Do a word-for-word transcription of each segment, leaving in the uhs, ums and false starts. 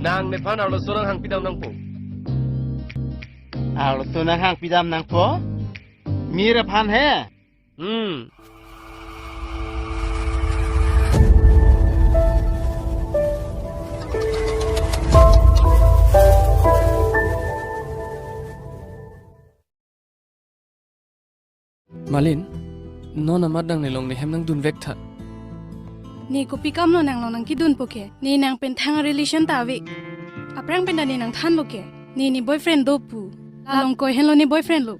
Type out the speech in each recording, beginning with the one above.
Nang nephan arloso nanghangpidam nangpo. Arloso nanghangpidam nangpo? Mir aphan he? Hmm. Malin, non amat nang nelong nehem nangdunvek tha. Ne kopi kamlo nanglong nangkidunpo ke? Ne nang pen thang relation ta ave. Aphrang pen ta ne nangthanlo ke? Ne ne boyfriend do pu. Along koi henlo ne boyfriend lo.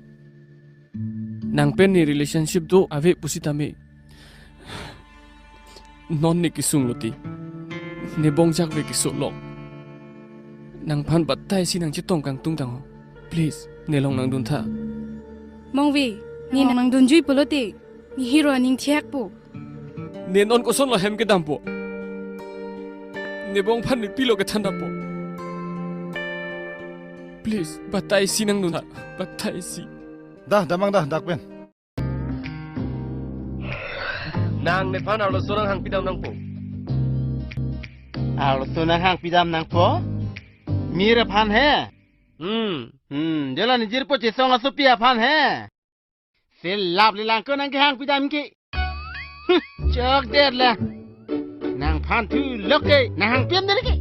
Nang pen ne relationship do ave pusitame, non ne kesung lote, ne bongjak ve keso long. Nangphan batai si nangchetong kangtung tang ho. Please, nelong nangdun tha. Mongve, ne nang nangdunjui pulote, ne hero aning thiak po. Ne non kosonlo hem kedampo? Ne bong aphan ne pilo kethan dampo? Please, batai si nangdun tha. Batai si. Dah, damang dah, dak pen. Nang nephan arloso nanghangpidam nangpo. Arloso nanghangpidam nangpo? Mir aphan he? Hmm. Hmm, jala ne jirpo chesong asopi aphan he? Selap le lang ko nangkehangpidam ke. Hmm, chokdet la. Nangphan thu lok ke, nanghangpidam de ke.